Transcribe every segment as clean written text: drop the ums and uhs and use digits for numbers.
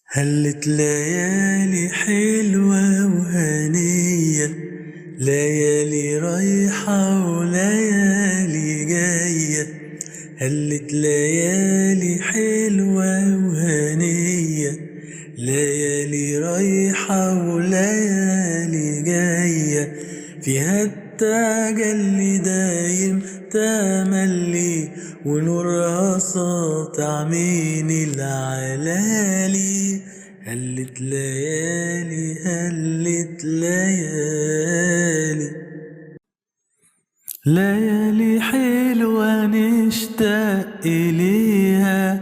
هلت ليالي حلوة وهنية، ليالي رايحة وليالي جاية. هلت ليالي حلوة وهنية، ليالي رايحة وليالي جاية. فيها التجلي دايم تملي، ونورها ساطع من العلالي. هلت ليالي، هلت ليالي، ليالي حلوة نشتاق إليها،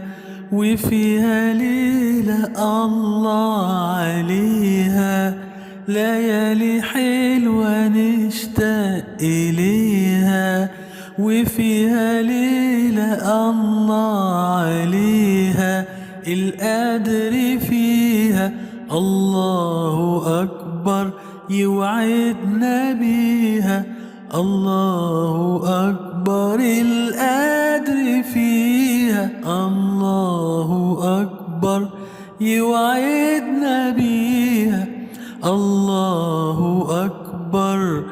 وفيها ليلة الله عليها. ليالي حلوة نشتاق إليها، وفيها ليلة الله عليها. القادر فيها الله أكبر يوعدنا بيها. الله أكبر القادر فيها، الله أكبر يوعدنا بيها. الله أكبر.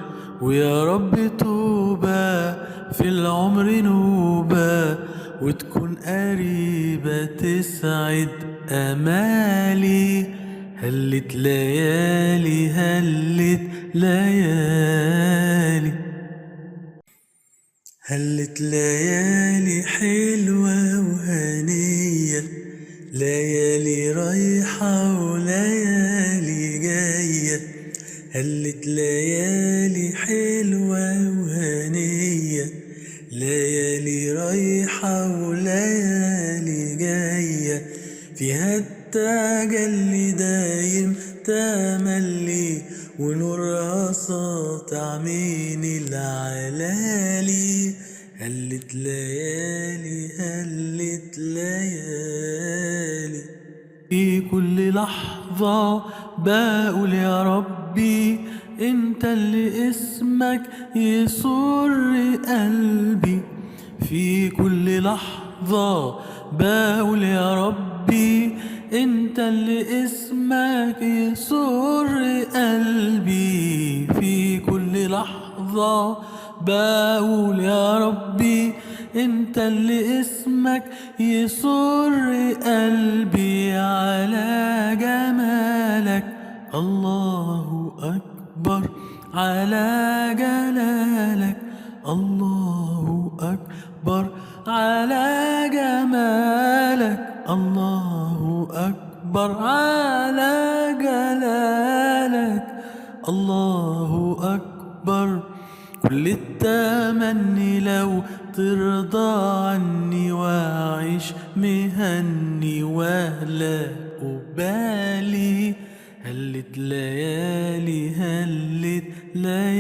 ويا رب توبة في العمر نوبة، وتكون قريبة تسعد أمالي. هلت ليالي، هلت ليالي، هلت ليالي حلوة وهنية، ليالي رايحة وليالي جاية. هلت ليالي حلوة وهنية، ليالي رايحة وليالي جاية. فيها التجلي دايم تملي، ونورها ساطع من العلالي. هلت ليالي، هلت ليالي. في كل لحظة بقول يا ربي انت اللي اسمك يسر قلبي. في كل لحظة بقول يا ربي انت اللي اسمك يسر قلبي. في كل لحظة بقول يا ربي انت اللي اسمك يسر قلبي. على جمالك الله أكبر، على جلالك الله أكبر، على جمالك الله أكبر، على جلالك الله أكبر. كل التمني لو ترضى عني، واعيش مهني ولا أبالي. هلت ليالي، هلت ليالي.